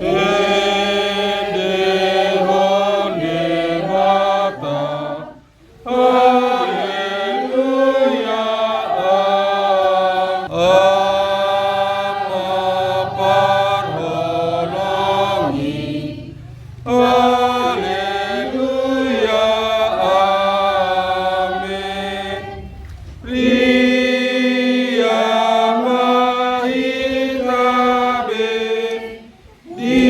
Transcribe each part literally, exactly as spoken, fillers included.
Endehon Debata. Haleluya. Am-, Ama parholong i. Haleluya. Amen. Ria ma hita be di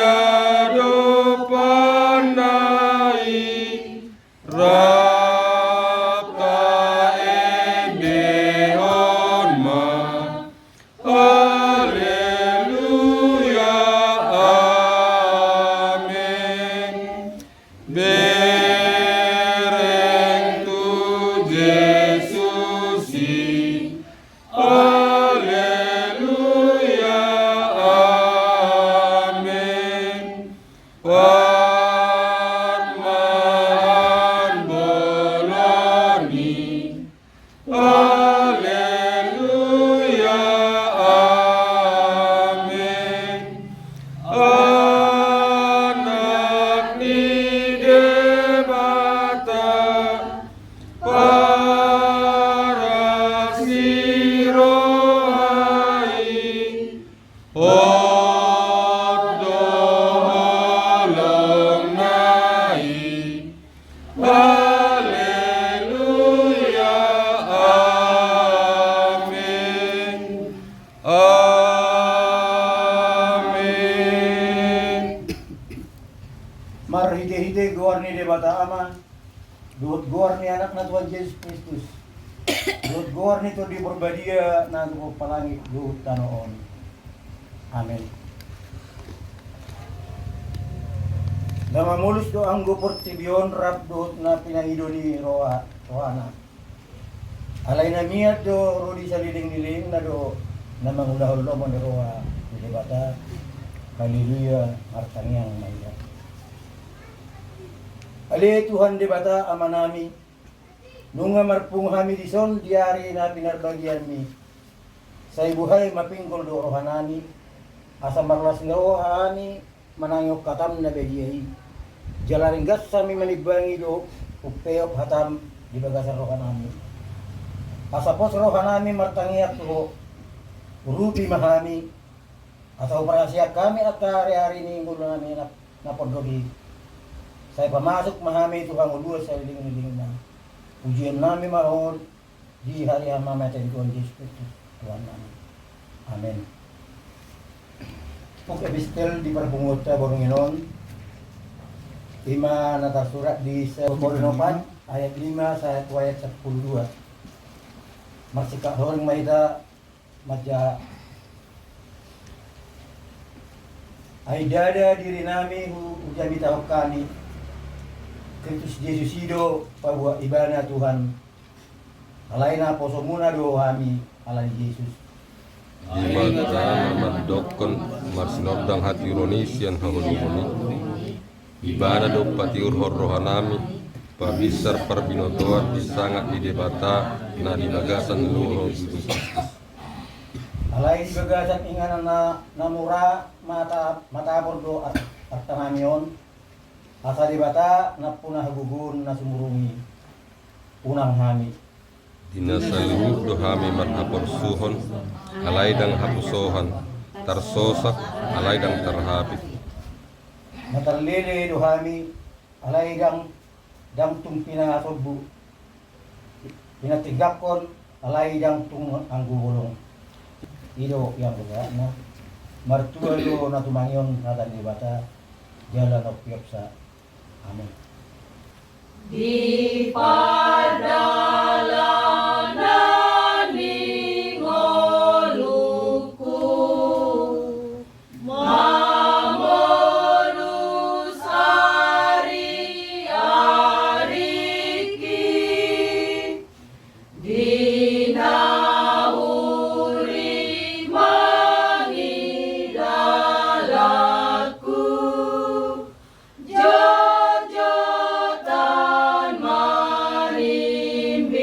adopanna i, rap taendehon ma. Haleluya. Amen. Bereng tu Jesus i. Haleluya. Amen. Patmahan bolon i. Haleluya. Amen. Anak ni Debata, paras ni roha i. Hot do holongna i. Haleluya. Amen. Amen. Marhitehite goar ni Debata Ama, dohot goar ni Anakna Tuhan Jesus Kristus, dohot goar ni Tondi Parbadia na tumompa langit dohot tano on. Amen. Na mamolus do anggo portibi on rap dohot na pinangido ni roha, rohana. Alai na mian do ro di saleleng ni lelengna do na mangulahon lomo ni roha ni Debata. Haleluya, martangiang ma hita. Ale Tuhan Debata Amanami, nunga marpungu hami dison di ari na pinarbagianmi. Sai buhai ma pinggol do rohanami, asa marlas ni roha hami manangihon hatam na badia i. Jala ringgas hami manimbangi dohot umpeop hatam di bagasan rohanami. Asa pos rohanami martangiang tu Ho, urupi ma hami, asa huparhaseang hami angka ariari ni ngolunami na, na pondok i. Sai pamasuk ma hami tu hangoluan saleleng ni lelengna. Pujionnami ma Ho di ari hamamatena Tuhan Jesus Kristus, Tuhannami. Amen. Buku epistel di parpunguanta borngin on, i ma na tarsurat di Korintus opat ayat lima sahat tu ayat sampulu dua. Marsingkat horing ma hita. Maja. Ai ndada dirinami hu-, hujamitahon hami, Kristus Jesus i do paboa Ibana Tuhan. Alai naposomuna do hami ala ni Jesus. Debata na mandokkon marsinondang hatiuron i sian haholomon i. Ibana do patiurhon rohanami, pabinsar parbinotoan di sangap ni Debata na di bagasan ni roha ni Jesus Kristus. Alai di bagasan inganan na, na mura mata, matapor do ar-, artanami on, asa Debata nampuna hagogoon na sumurung i, unang hami. Di na saluhut do hami marhaporsuhon, alai ndang hapusohan, tarsosak, alai ndang tarhapit. Na tarlele do hami, alai ndang, ndang tung pinasombu, pinantinggangkon, alai ndang tung anggo bolong. I do ianggo sahatna, martua do na tumangihon hata ni Debata, jala na umpeopsa. Amen. Di pardalanan ni ngolungku, mamolus ariariki, di na huring mangidalanku, jotjotan marim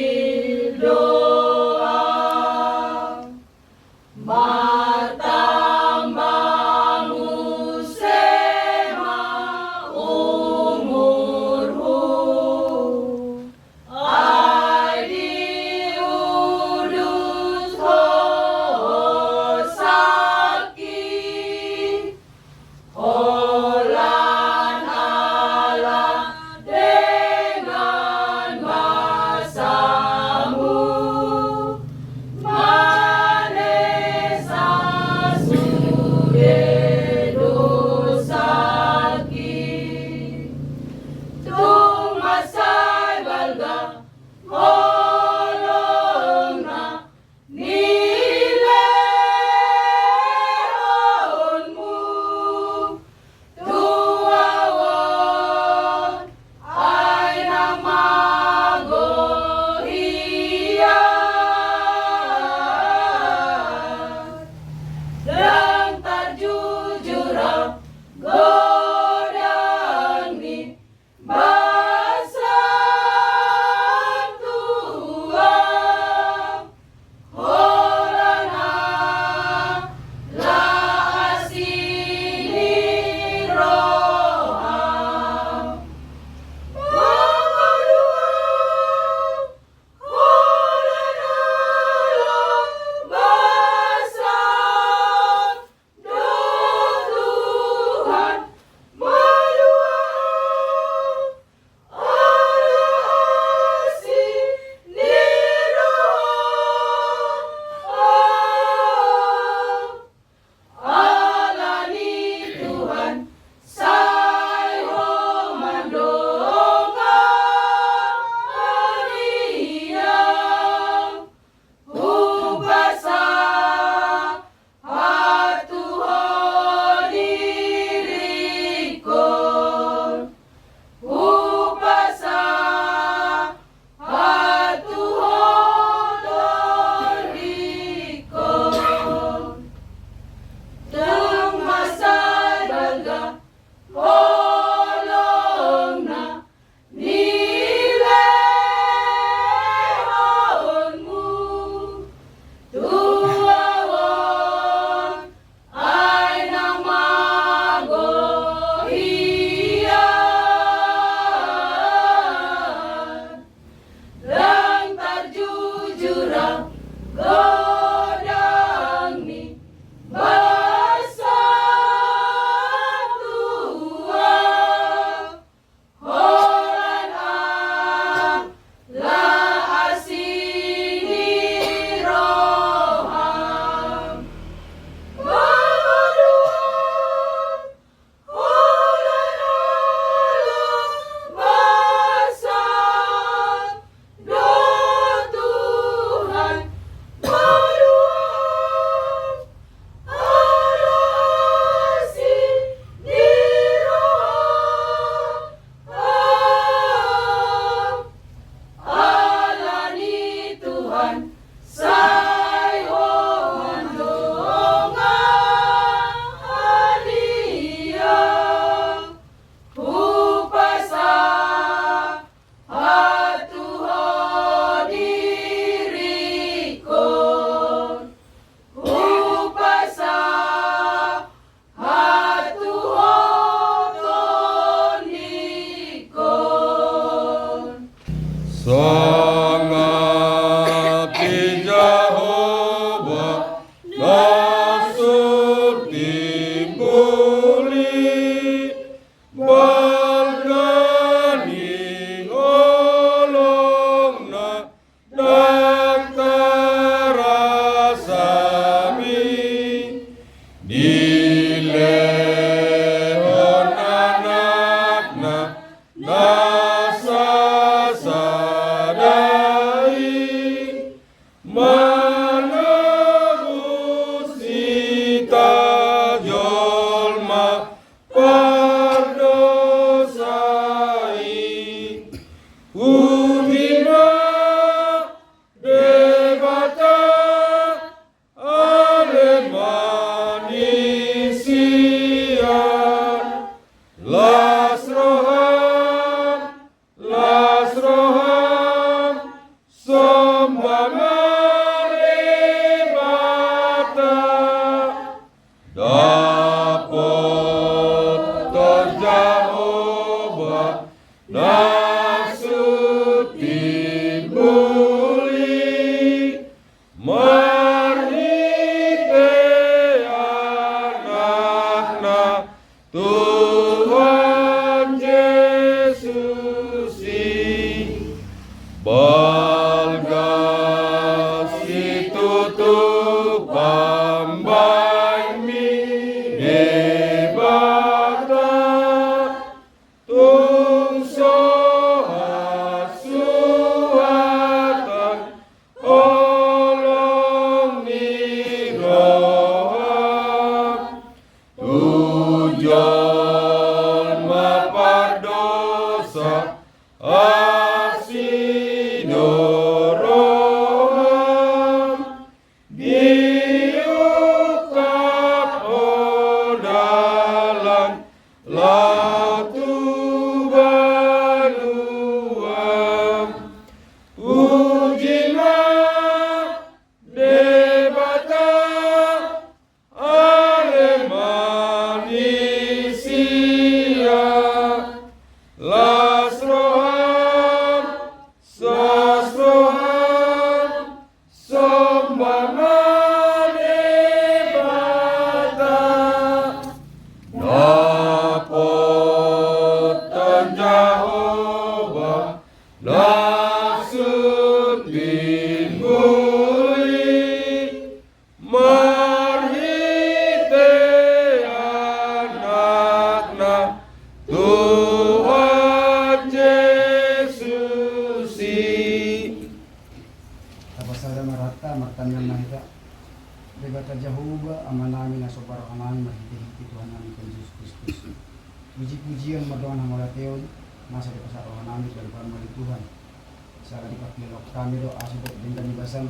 Dilehon Anakna na sasada i, manobus hita jolma pardosa i. Puji ma Debata, ale manisia. Las roham, las roham, somba ma Debata. Dapothon Jahowa na sun timbul i, marhite Anakna Tuhan Jesus i. Balga situtu pambahenmi Debata, tung so hasuhatan holong ni roham. Tu jolma pardosa asi do roham, diungkap ho dalan laho tu banua. Puji ma Debata, ale manisia. Las roham, las roham, somba ma Debata. Dapothon Jahowa na sun timbul i, marhite Anakna Tuhan Jesus i. Tapasada ma rohanta, martangiang ma hita. Debata Jahowa, Amanami na somba rohanami marhitehite Tuhannami Tuhan Jesus Kristus. Pujipujian mardongan hamauliateon na so dipasahat rohanami tu adopanMu ale Tuhan. Sala dipangkilalaon hami do asa dok denggan ni basam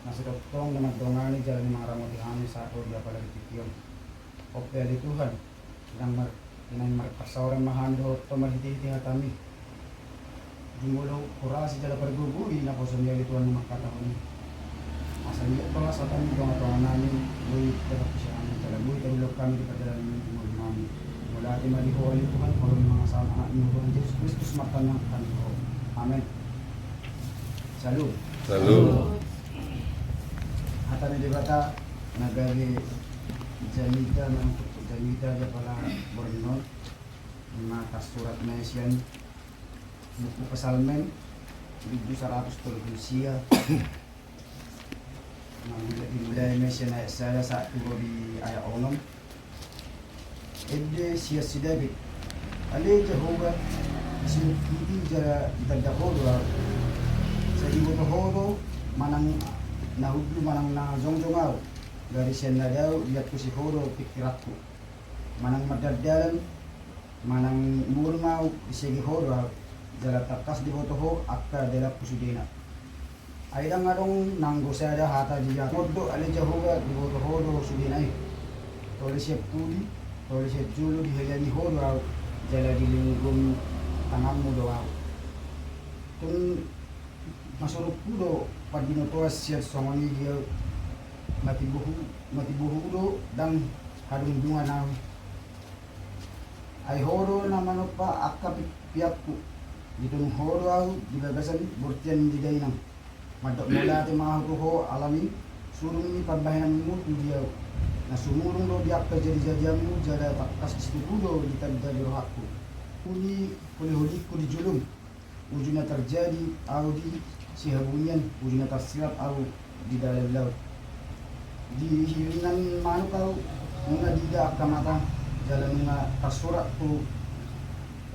na so tongtong na mandongani jala na mangaramoti hami sahat ro di apala tingki on. On pe ale Tuhan, naeng mar-, naeng marparsaoran ma hami dohot Ho marhitehite hataMi. Jumolo hurasi jala pargogoi naposoMi ale Tuhan na mangkatahon i. Asa liat do hataMi di tongatonganami, boi tarpusi hami jala boi tarulahon hami di pardalanan ni umurnami. Mauliate ma di Ho ale Tuhan, holong ni mangasahon AnakMu Tuhan Jesus Kristus martangiang hami tu Ho. Amen. Syalom. Syalom. Hata ni Debata na gabe jamita, manang jamita di apala borngin on, na tarsurat ma i sian buku Psalmen, bindu saratus tolu pulu sia. Dimulai ma i sian ayat sada sahat tu di ayat onom. Ende sian si David. Ale Jahowa, sinukkiti jala ditanda Ho do ahu. Sai diboto Ho do manang na hundul manang na jongjong ahu. Gari sian na dao diampusi Ho do pingkiranku. Manang mardalandalan manang murung ahu, disege Ho do ahu, jala tangkas diboto Ho angka dalanku sudena. Ai ndang adong nanggo sada hata di ahu. Mondok ale Jahowa, diboto Ho do sudena i. Tole sian pudi, tole sian jolo dihaliangi Ho do ahu, jala dilinggom tanganMu do ahu. Tung masurungku do parbinotoan sian songon i di ahu. Mati bohu, mati bohu do ndang hadungdungan ahu. Ai Ho do na manompa angka pi-, piakku. Ditonu Ho do ahu di bagasan bortian ni dainang. Mandok mauliate ma ahu tu Ho ala ni surung ni pambahenanMu tu dia ahu. Na sumurung do di angka jadijadianMu, jala tangkas di situtu do ditanda di rohangku. Uli holiholingku di jolom. Uju na tarjadi ahu di sihabungian, uju na tarsirat ahu di dalan laut. Di hiringan manuk ahu, Nunga diida angka mata, jala nunga tarsurat tu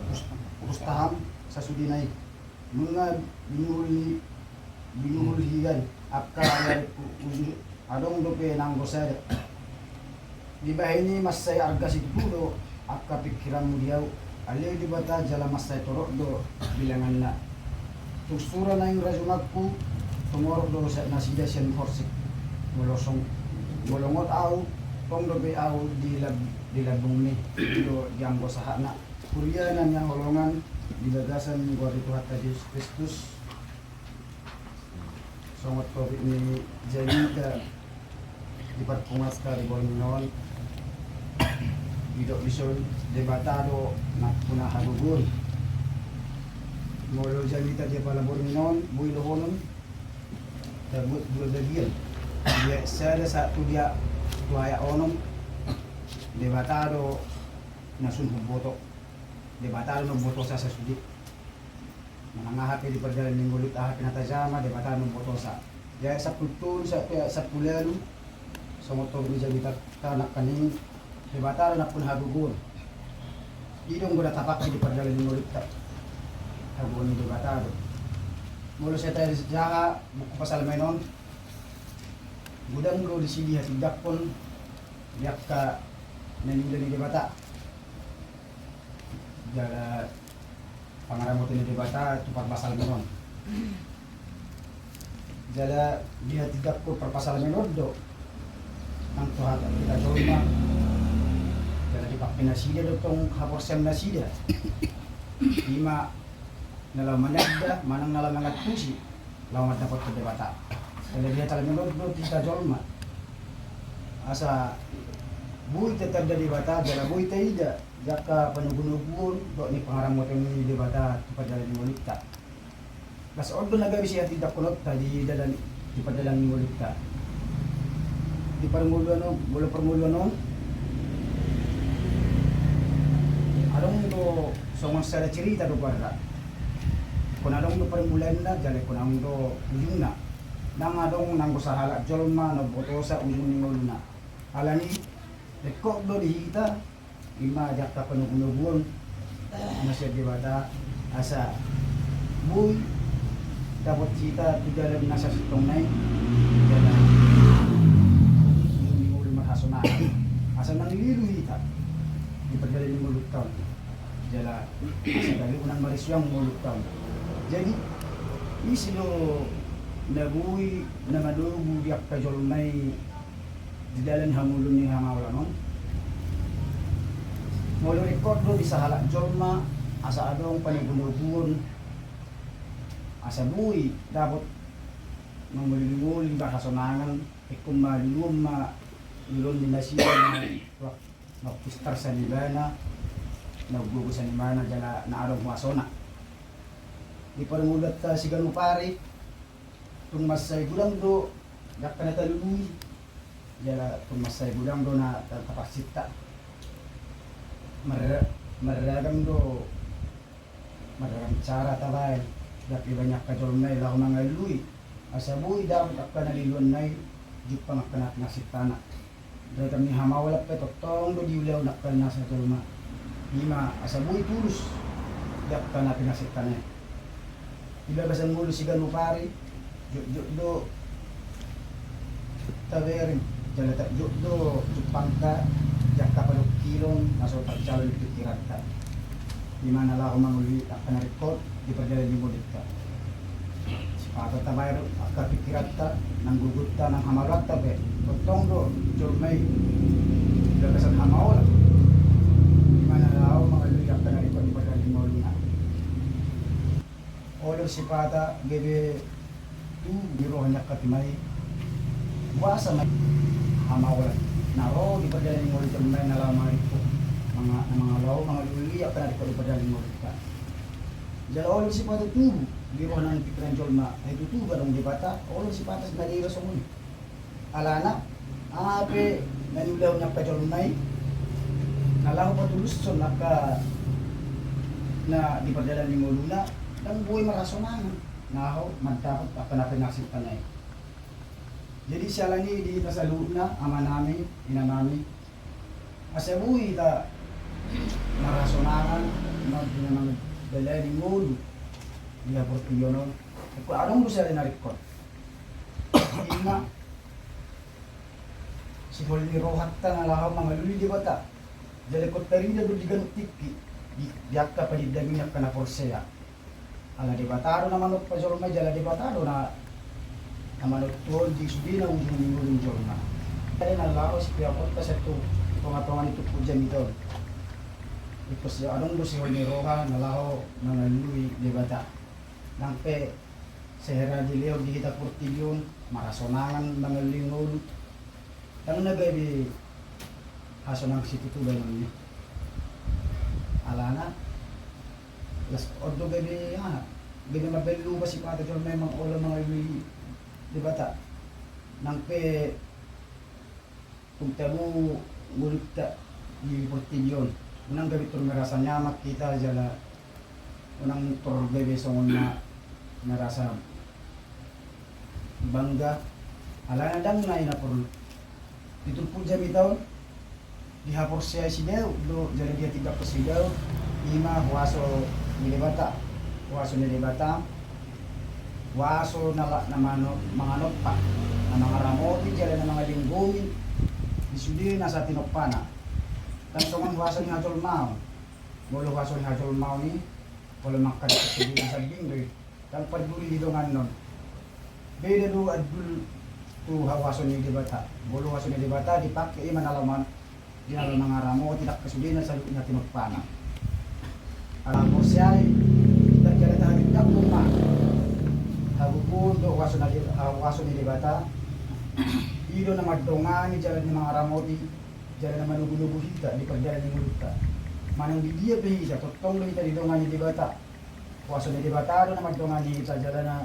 pus-, pustaham sasudena i. Nunga binuhul ni, binuhul hian angka ari-arikku, uju adong dope nanggo sada. Dibahen i mansai arga situtu do angka pingkiranmu di ahu, ale Debata, jala mansai torop do bilanganna. Tung sura naeng rajumangku, tumorop do sa-, nasida sian horsik. Molo song-, molo ngot ahu, tong dope ahu di lab-, di lambungmi, do di anggo sahatna. Huria na hinaholongan di bagasan goar ni Tuhanta Jesus Kristus, songon topik ni jamita di parpunganta di borngin on, didok dison, Debata do nampuna hagogoon. Molo jamita di apala borngin on, boi dohonon, tabuat dua bagian. Di ayat sada sahat tu dia, tu ayat onom, Debata do na sun umboto. Debata do na umbotosa sasude. Manang aha pe di parjalanan ni ngolunta, aha pe na tajama, Debata na umbotosa. Di ayat sampulu tolu sahat tu ayat sampulu ualu, songon topik ni jamitanta nangkaning, Debata do nampuna hagogoon. I do anggo na tapakke di parjalanan ni ngolunta. Hagogoon ni Debata do. Molo sai tajaha buku Psalmen on, godang do disi dihatindangkon di angka na niula ni Debata. Jala pangaramoton ni Debata tu parpsalmen on. Jala dihatindangkon parpsalmen on do nang tu hita jolma. Jala dipakke nasida do tong haporseaon nasida. Ima na laho mananda manang na laho mangantusi laho mandapothon Debata. Jala dihatindangkon do tu hita jolma. Asa boi tatanda Debata, jala boi taida di angka panogunoguon dohot ni pangaramoton ni Debata tu parjalanan ni ngolunta. Las on do na gabe sihatindangkononta di dalan, di parjalanan ni ngolunta. Di parngoluan on, molo parngoluan on, adong do songon sada cerita do goarna. Ingkon adong do parmulaanna, jala ingkon adong do ujungna. Ndang adong nanggo sahalak jolma na umbotosa ujung ni ngoluna. Alani ringkot do di hita, ima di angka panogunoguon na sian Debata, asa boi dapot hita tu dalan na sasintongna i, jala ujung ni ngolu marhasonangan. Asa unang lilu hita di parjalanan ni ngolunta on. Jala asa gabe unang marisuang ngolunta on. Jadi, ise do na boi na manogu di angka jolma i di dalan hangoluan ni hamaolon on. Molo ringkot do di sahalak jolma asa adong panogunoguon, asa boi dapot mangolingoli marhasonangan, ingkon ma liluon ma, liluon ni nasida ma, wak, na umpistar sian ibana, na umgogo sian ibana, jala na adong huasona. Di parngoluanta siganup ari, tung mansai godang do di angka na talului, jala tung mansai godang do na ta-, taparsinta. Mar-, marragam do, marragam cara tabaen, di angka, dibaen angka jolma i laho mangalului, asa boi dapot angka na liluanna i, jumpang angka na pinarsintana. Ragam ni hamaolan pe tongtong do diulahon angka na sajolma. Ima asa boi tulus di angka na pinarsintana i. Di bagasan ngolu siganup ari, jotjot do tabereng, jala jotjot do jumpangta di angka panungkilon na so tarjalo di pingkiranta. Ima na laho mangoloi angka na ringkot di parjalanan ni ngolunta. Sipata tabaen angka pingkiranta, nang gogonta, nang hamaolanta pe, tongtong do jolma i di bagasan hamaolan. Ima na laho mangoloi angka na ringkot di parjalanan ni ngoluna. Olo do sipata gabe tubu di roha ni angka jolma i, boasa ma i hamaolan na ro di parjalanan ni ngolu jolma i na laho mangoloi, manga-, na mangalaho mangoloi angka na ringkot di parjalanan ni ngolunta. Jala olo do sipata tubu di roha nang pingkiran jolma, ai tutu adong Debata, olo do sipata na deba songon i. Alana, aha pe na niulahon ni angka jolma i, na laho patulushon angka na di parjalanan ni ngoluna, ndang boi marhasonangan na laho mandapot angka na pinarsintana i. Jadi siala ni i di hita saluhutna, amanami, inanami, Asa boi hita marhasonangan, mardongan, mangdalani ngolu di portibi on. Ingkon adong do sada na ringkot. Ima sihol ni rohanta na laho mangalului Debata. Jala ingkon tarida do di ganup tingki, di, di angka panindangi ni angka na porsea. Ala Debata do na manompa jolma i, jala Debata do na, na manontuhon di sude na ujung ni ngolu ni jolma. Jadi na laho sipeaponta sahat tu tonga-tonga ni turpuk jamita on. Ingkon si adong do sihol ni roha na laho mangalului Debata. Nang pe sahira dilehon di hita portibi on, marhasonangan mangalului ngolu. Ndang na gabe hasonang situtu baenon i. Alana las on do gabe, aha, gabe mambahen lupa sipata jolma i mangolu mangalului Debata. Nang pe tung tabo ngolunta di portibi on, unang gabe tor merasa nyaman hita jala unang tor gabe songon na merasa bangga. Alana ndang na i na porlu. Di turpuk jamita on, dihaporseai si Daud do, jala dihatindanghon si Daud, ima huaso ni Debata, huaso ni Debata, huaso na la-, na mano-, manganompa, na mangaramoti jala na mangalinggomi di sude nasa tinompana. Ndang songon huaso ni hajolmaon. Molo huaso ni hajolmaon i, molo mangkadinghon sude na sambing do i. Ndang parduli di dongan on. Beda do andul tu huaso ni Debata. Molo huaso ni Debata dipake ima na laho man-, di na laho mangaramoti dangka sudena saluhutna tinompana. Ala porsea i, jala tahatindanghon ma hagogoon dohot huaso na De-, huaso ni Debata. I do na mandongani jala na mangaramoti, jala na manogunogu hita di pardalanan ni ngolunta. Manang di dia pe hita, tongtong do hita didongani Debata. Huaso ni Debata do na mandongani hita jala na,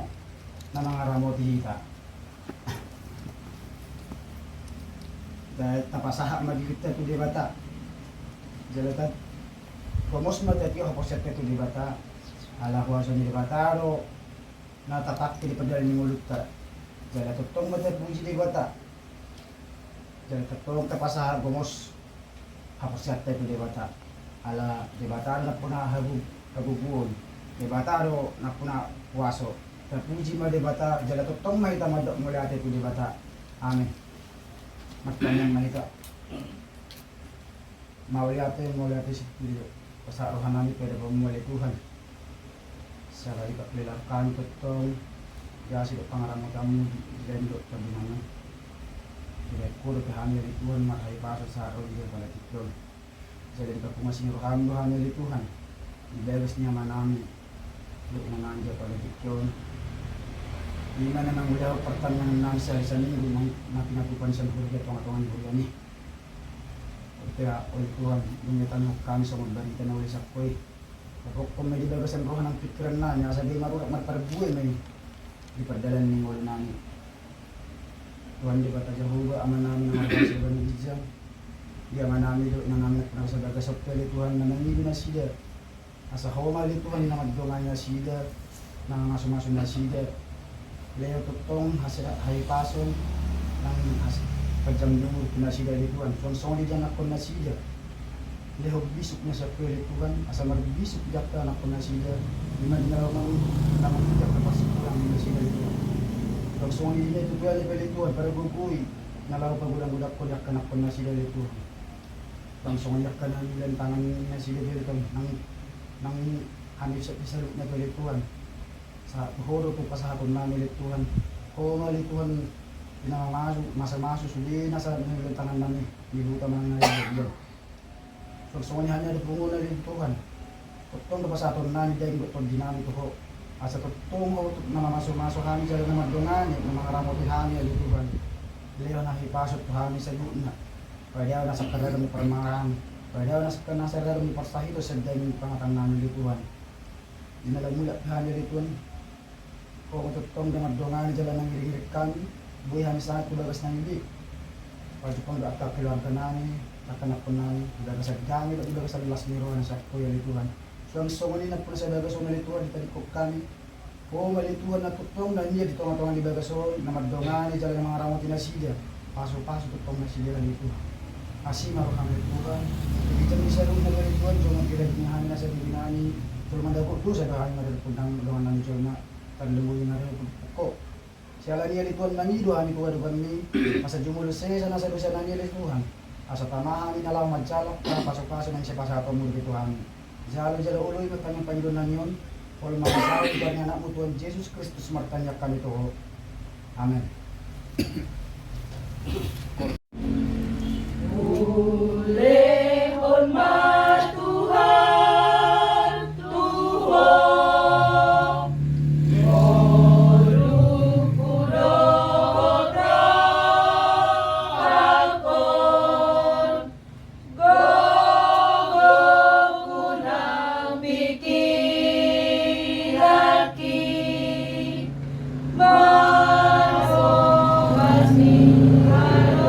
na mangaramoti hita. Ta-, tapasahat ma diritta tu Debata. Jala ta-, gomos ma tatiop haporseaonta tu Debata. Ala huaso ni Debata do na tapake di pardalanan ni ngolunta. Jala tongtong ma tapuji Debata. Jala tongtong tapasahat gomos haporseaonta tu Debata. Ala Debata do nampuna hago-, hagogoon. Debata do nampuna huaso. Tapuji ma Debata, jala tongtong ma hita mandok mauliate tu Debata. Amin. Martangiang ma hita. Mauliate, mauliate situtu. Pasahat rohanami tu adopanMu ale Tuhan. Sala dipangkilala hami tongtong di asi dohot pangaramotanMu di, di dalan dohot pardonganMu. Dibahen Ho dope hami ale Tuhan marhahipason sahat ro di joloan pala tingki on. Jala dipanghuaso ni rohaM do hami ale Tuhan. Di bagas ni amanami dohot inanami di joloan pala tingki on. Ima na mangulahon partangiangannami sahali saminggu nang, na pinatupa ni sian huria di tongatonga ni huriaMi. Ope ale Tuhan, dung ditangiangkon hami songon barita na uli sian Ho i. Taboahon ma i di bagasan roha nang pingkirannami, asa gabe marurat marparbue ma i di pardalanan ni ngolunami. Tuhan Debata Jahowa, amanami na marbagas di banua ginjang. Di amanami dohot inanami na pinatupa bagas on pe ale Tuhan, na mangido nasida. Asa Ho ma ale Tuhan na mandongani nasida, na mamasumasu nasida. Lehon tongtong hase-, hahipason, nang has-, panjang ni umur tu nasida ale Tuhan. Suang songon i di anakkon nasida. Lehon bisuk na sian Ho ale Tuhan, asa marbisuk di angka anakkon nasida. Ima di na laho mangunjung, na mangunjung angka parsipuran ni nasida ale Tuhan. Suang songon i di na tutu ale Tuhan, pargogoi na laho pagodanggodangkon di angka anakkon nasida ale Tuhan. Suang songon i angka na niula ni tangan nasida ale Tuhan, nang, nang hami sa-, di saluhutna ale Tuhan. Sa-, Ho do tu pasahatonnami ale Tuhan. Ho ma ale Tuhan, na mamasumasu sude nasa niula ni tangannami, di huta manang na di dia. Suang songon i hami adaponMu ale Tuhan. Tongtong do pasahatonnami daging dohot tondinami tu Ho. Asa tongtong Ho tu na mamasumasu hami jala na mandongani, na mangaramoti hami ale Tuhan. Lehon hahipason tu hami saluhutna. Paidaon nasa angka ragam ni parmaraan. Paidaon nasa angka, nasa ragam ni parsahiton sian daging ni pangatannami ale Tuhan. Di na lam mulak pe hami ale Tuhan. Ho ma tongtong na mandongani jala na mangiringiring hami, boi hami sangap tu bagas na uli. Pajumpang do angka keluarganami, angka anakkonnami, di bagasan dame dohot di bagasan las ni roha na sian Ho i ale Tuhan. Suang songon i nampuna sibagas on ale Tuhan, ditangiangkon hami. Ho ma ale Tuhan na tongtong na niat di tongatonga ni bagas on, na mandongani jala na mangaramoti nasida. Pasupasu tongtong nasida ale Tuhan. Asi ma roham ale Tuhan. Di ginjang ni sialuhon nami ale Tuhan, jolma na denggan hami nasa diri nami, jolma na dapot dosa do hami marhite dongan nami jolma. Tarlumobi ma roham ale Tuhan. Siala ni i ale Tuhan, mangido hami tu adopanmi, asa jumolo sesa nasa dosa nami ale Tuhan. Asa tama hami na laho manjalo pasupasu na sipasahatonmu dope tu hami. Jalo jala oloi ma tangihon pangidoan nami on, olo ma di goar ni Anakmu Tuhan Jesus Kristus martangiang hami tu Ho. Amen. Ulehon ma Tuhan tu Ho ngolungku dohot rohangkon. Gogo unang pingkiranki, manoas ni harajaon.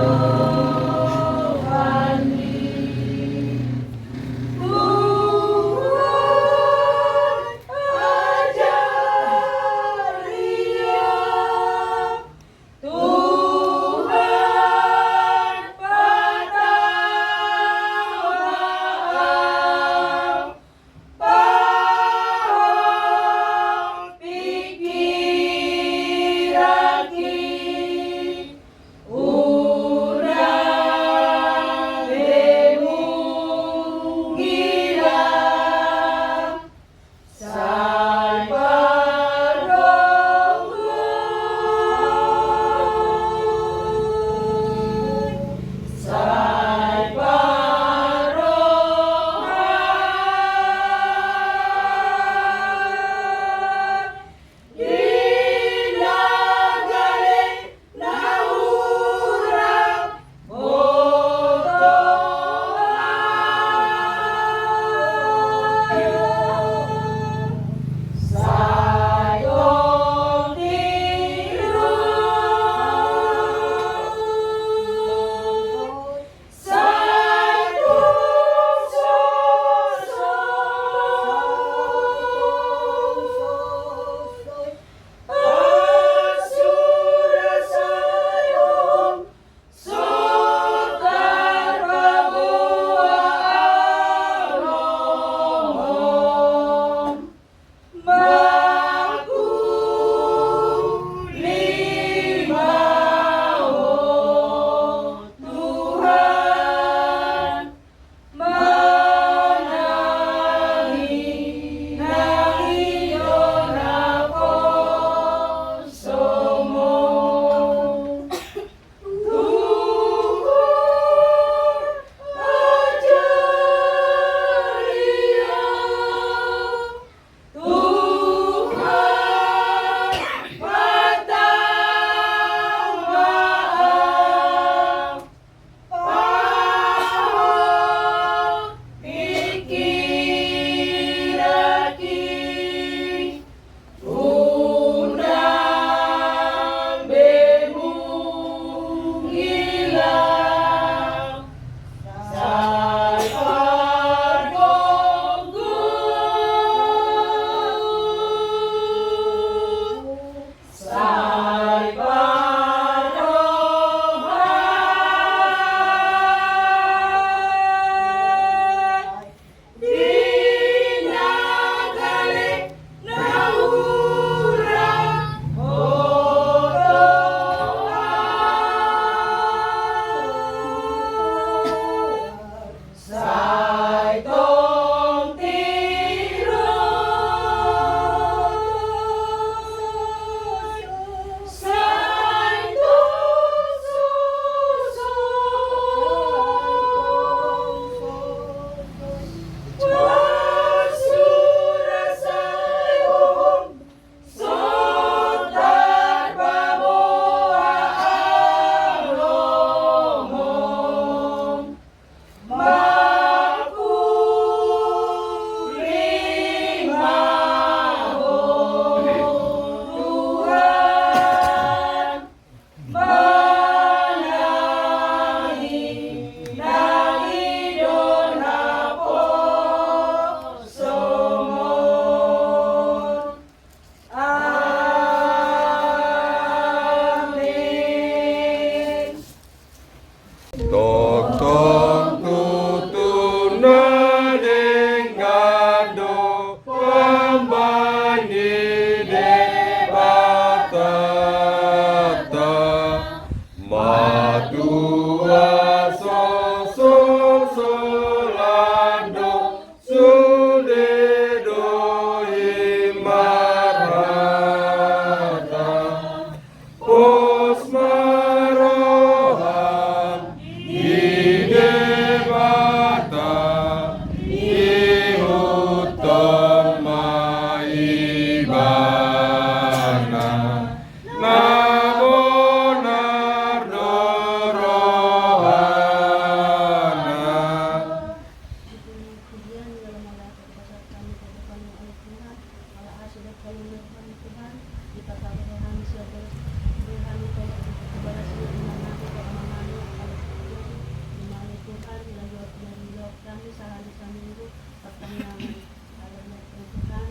Alana Tuhan,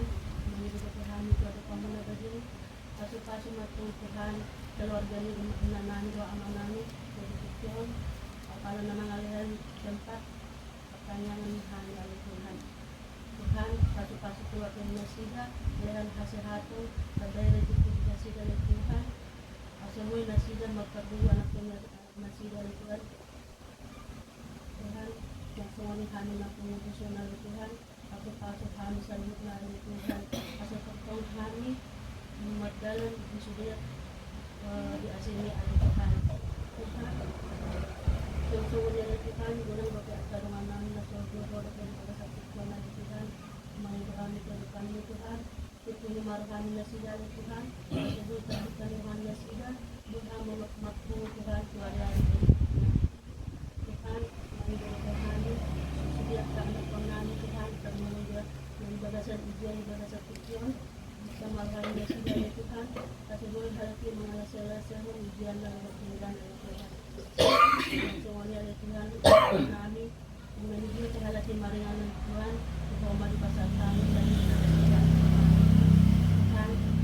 mangido Tuhan, Tuhan, Tuhan, Tuhan, Pasu-pasu ma Tuhan, keluarga ni inanami dohot amanami, jadi pikion, apala na mangalehon tempat, pertanyaan ni hami ale Tuhan. Tuhan, pasu-pasu keluarga ni nasida, lehon hasehaton, pardaya rezeki di nasida ale Tuhan, asa boi nasida marparbue anak tu nasida ale Tuhan. Tuhan, yang songon i hami na pungu tuson ale Tuhan, pasu-pasu hami saluhutna ale Tuhan, asa tongtong hami mardalan di sude, eh, di asi ni ale Tuhan. Tuhan, yang songon i ale Tuhan, godang dope angka dongan nami na so, godang dope di bagasan tingki on ale Tuhan, mangido hami tu adopanMu Tuhan, Tutu ni marhami nasida ale Tuhan, asa boi tarbuka ni roha nasida, boi hami marpungu Tuhan tu ari-ari. Tuhan, mangido Tuhan, sude angka anakkonnami Tuhan, tarlumobi di bagasan ujian, di bagasan tingki on, bisa marhami nasida ale Tuhan, asa boi halak i mangalehon ujian na ro ale Tuhan. Songon i ale Tuhan, nami, Manadia tu halak i maringanan Tuhan, tu Ho ma dipasahat hami, Tuhan,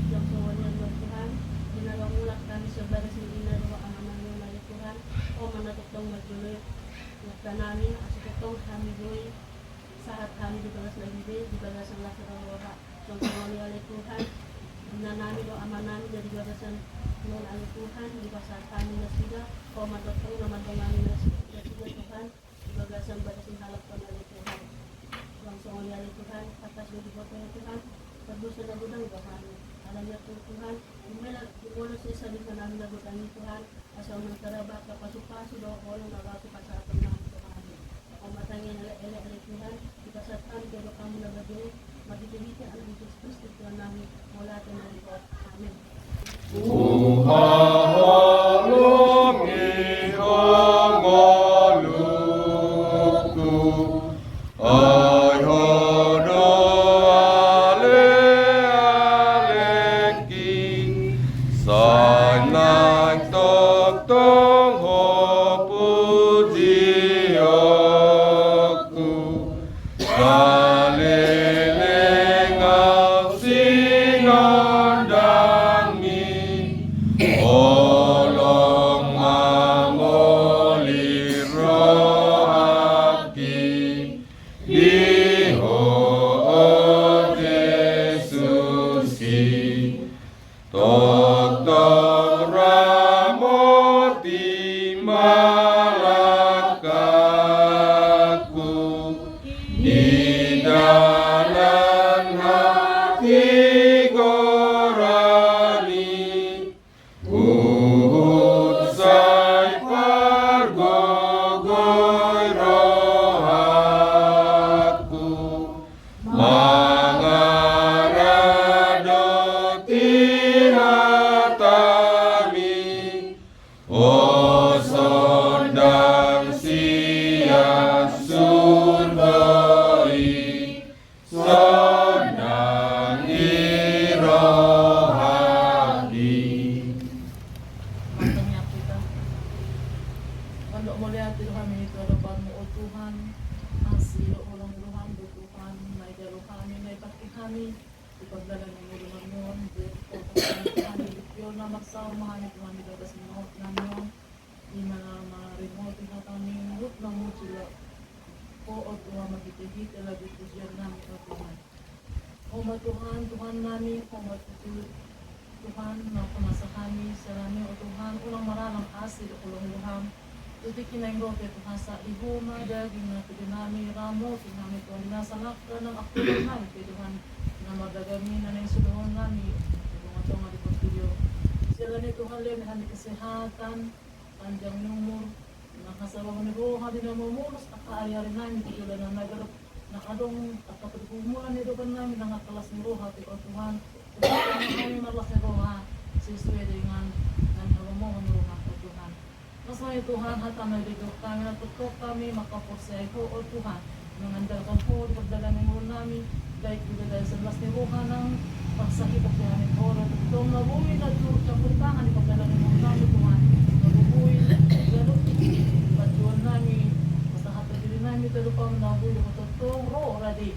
yang songon i ale Tuhan, di na laho mulak hami sebagai ina dohot amanami ale Tuhan, Ho ma na tongtong manjoloi angka nami, asa tongtong hami boi, sahat hami di bagas na binahen, di bagasan las ni roha, yang songon i ale Tuhan, inanami dohot amanami na di bagasan on ale Tuhan, dipasahat hami nasida, Ho ma tongtong na mandongani nasida Tuhan, di bagasan bagas ni halak on ale Tuhan. Yang songon i ale Tuhan, tangkas do diboto ale Tuhan, pardosa na godang do hami. Alani i Tuhan, umela, umela sesa di nami na godang i Tuhan, asa mangarap angka pasu-pasu dohot holong na laho tu pasahaton nami tu hami. Ho ma tangiang elek-elek ale Tuhan, dipasahat hami tu adopanMu na badia i, marhite-hite Anakmu Jesus Kristus Tuhan nami, mauliate ma di Ho. Amin. Huhaholongi Ho ngolungku, ai Ho do alealengki, sai nang tongtong Ho pujionku. Saleleng au sinondangmi, holong ma molit rohangki di Ho, o Jesus i. Tongtong ramoti ma langkangku di dalan hatigoran i, huhut sai pargogoi rohangku. Mangaradoti hatami, o sondang sian surgo i, sondang i rohangki. Martangiang hita. Mandok mauliate do hami tu adopanMu, o Tuhan, asi dohot holong ni rohaM do Tuhan, na dijalo hami, na dipangke hami, di pardalanan ni ngolunami on, di pardalanan ni ngolunami on, na marsaor ma hami Tuhan di bagas ni ngolunami on, di na maringoti hatami, huhut na muji Ho, o Tuhan, marhite-hite lagu pujian nami, o Tuhan. Ho ma Tuhan, Tuhan nami, Ho ma tutu Tuhan, na pamasa hami, siala ni i, o Tuhan, unang maralang asi dohot holong ni rohaM. Tu tingki na naeng ro pe Tuhan, sahat di Ho ma daging nang pudi nami, ramoti hami Tuhan, di nasa langka nang pangkirimon nami pe Tuhan, na mardalan i na naeng sudohon nami di tonga-tonga ni portibi on. Siala ni i Tuhan, lehon ma hami kesehatan, panjang ni umur, nang hasabamon ni roha di na mamolus angka ari-ari nami tu joloan na naeng ro. Nang adong angka pergumulan di adopan nami, nang angka las ni roha pe, o Tuhan, tongtong ma hami marlas ni roha sesuai dengan na hinaholongan ni rohaM, o Tuhan. Las ma i Tuhan hataM na didok hami, na tongtong hami mangkaporseai Ho, o Tuhan, mengandalkan Ho di pardalanan ni ngolu nami, baik di bagasan las ni roha nang parsahit pe hami tu Ho, tongtong na boi na turut campur tangan di pardalanan ni ngolu nami Tuhan, na boi ganup panjouon nami, pasahathon diri nami tu adopanMu, na boi Ho tongtong ro rade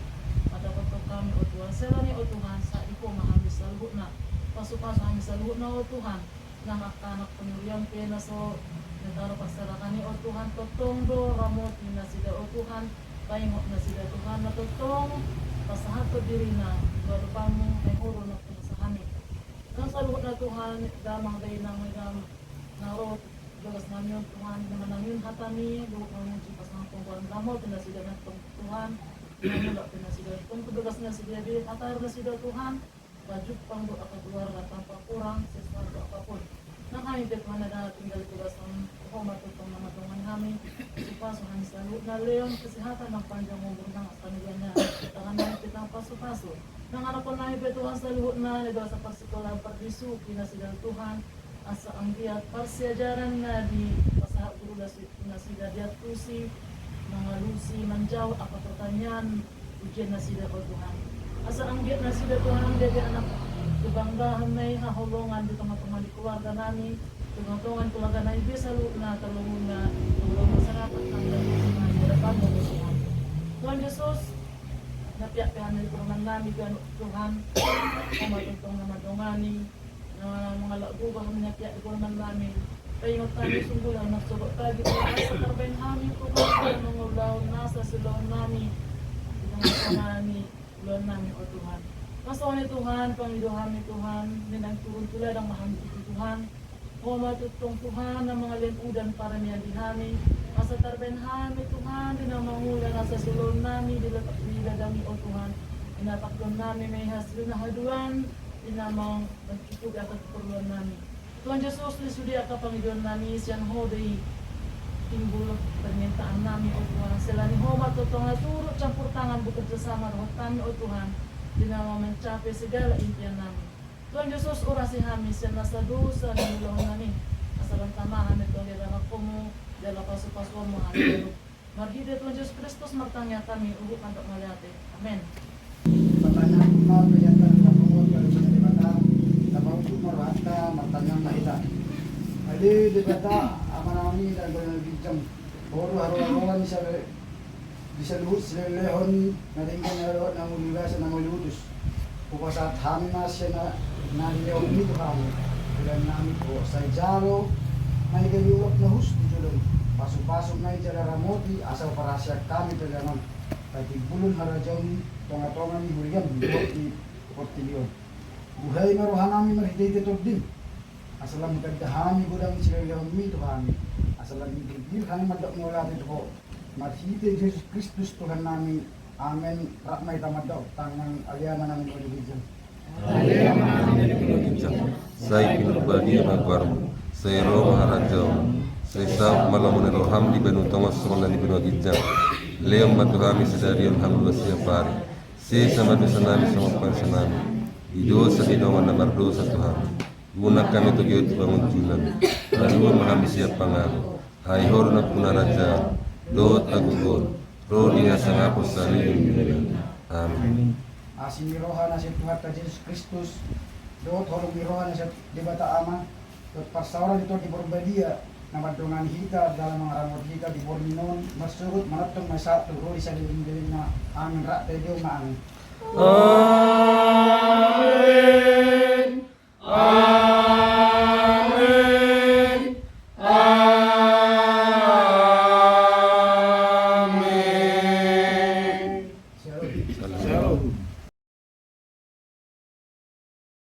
Hami, o Tuhan, siala ni, o Tuhan, sahat di Ho ma hami saluhutna. Pasupasu hami saluhutna, o Tuhan. Nang angka anak panurian pe na so na tarparserahan i, o Tuhan, tongtong do ramoti nasida, o Tuhan. Paingot nasida, Tuhan, na tongtong pasahathon dirina tu adopanMu, ai Ho do na pinasahatMi. Nang saluhutna, Tuhan, damang dainang na ro tu bagas nami on, Tuhan, na manangihon hataMi, dohot mamuji, pasahathon Tuhan, ramoti nasida nang tong, Tuhan. Manulak pe nasida tong tu bagas nasida, di hatahon nasida, Tuhan. Pajumpang do angka keluarga tanpa kurang sesuatu apapun. Nang hami pe, Tuhan, na tinggal di bagasan Ho ma tongtong na mandongani hami. Pasupasu hami saluhutna, lehon kesehatan nang panjang umur nang panurianna. Tangan nami pe nang pasupasu. Nang anakkon nami pe, Tuhan, saluhutna na di bagasan parsikolaan, pardisuhi nasida, Tuhan. Asa anggiat parsiajaran na dipasahat guru nasi-, nasida diantusi, mangalusi, manjawab angka pertanyaan ujian nasida, o Tuhan. Asa anggiat nasida, Tuhan, jadi anak kebanggaan nai, haholongan di tongatonga ni keluarga nami, tongatonga ni keluarga nami be saluhutna, tarlumobi na di tongatonga masyarakat nami, di hadapanMu, o Tuhan. Tuhan Jesus, na piak pe hami di parumaen nami, Tuhan, Tuhan, Ho ma tongtong na mandongani, na mangalap gogo hami na piak di parumaen nami. Paingot hami sunggulan na sogot pagi, asa tarbahen hami, Tuhan, na mangulahon nasa siulaon nami, di tongatonga ni ulaon nami, o Tuhan. Asa songon i, Tuhan, pangido hami, Tuhan, ninna turun tu ladang ma hami tutu, Tuhan. Ho ma tongtong, Tuhan, na mangalehon udan paramian di hami. Asa tarbahen hami, Tuhan, di na mangula nasa siulaon nami di la-, di ladang i, o Tuhan. Di na pangkeon nami ma i hasilna haduan, di na mang-, mancukupi angka keperluan nami. Tuhan Jesus, di sude angka pangidoan nami, sian Ho do i timbul permintaan nami, o Tuhan. Siala ni Ho ma tongtong na turut campur tangan bekerja sama dohot hami, o Tuhan, di na mencapai segala impian nami. Tuhan Jesus, urasi hami sian nasa dosa na niulahon nami. Asa lam tama hami tu harajaonMu, jala pasupasuonMu hami. Marhite Tuhan Jesus Kristus martangiang hami, huhut mandok mauliate. Amen. Pertanyaan ma, pertanyaan ma, pertanyaan ma, pertanyaan ma, pertanyaan ma hita. Ale Debata, Amanami na di banua ginjang, Ho do haroharoan di sa-, di saluhut silehonlehon na denggan, na dohot na muli basa, na muli utus. Hupasahat hami ma sian na, na nilehonMi tu hami, pelean nami tu Ho, sai jalo ma i gabe uap na hus tu jolom. Pasupasu ma i jala ramoti, asa huparhaseang hami pelean on, patimbulhon harajaonMi di tongatonga ni huriaM dohot di portibi on. Buhai ma roha nami marhitehite TondiM, asa lam hutanda hami godang ni silehonlehonMi tu hami, asa lam birbir hami mandok mauliate tu Ho. Marhite Jesus Kristus Tuhan nami. Amen. Rap ma hita mandok tangiang Ale Amanami na di banua ginjang. Sai pinarbadia ma goarMu, sai ro ma harajaonMu, sai saut ma lomo ni rohaM di banua tonga on songon na di banua ginjang. Lehon ma tu hami sadari on hangoluan siapari. Sesa ma dosa nami songon panesanami di dosa ni dongan na mardosa tu hami. Unang hami togihon tu pangunjunan. Palua ma hami sian pangago. Ai Ho do nampuna harajaon dohot hagogoon, ro di hasangapon saleleng ni leleng. Amen. Asi ni roha na sian Tuhanta Jesus Kristus, dohot holong ni roha na sian Debata Ama, dohot parsaoran ni Tondi Porbadia, na mandongani hita jala mangaramoti hita di borngin on, marsogot manongtong, masa tu ro di saleleng ni lelengna. Amen. Rap taendehon ma. Amen. Amen. Amen. Amen.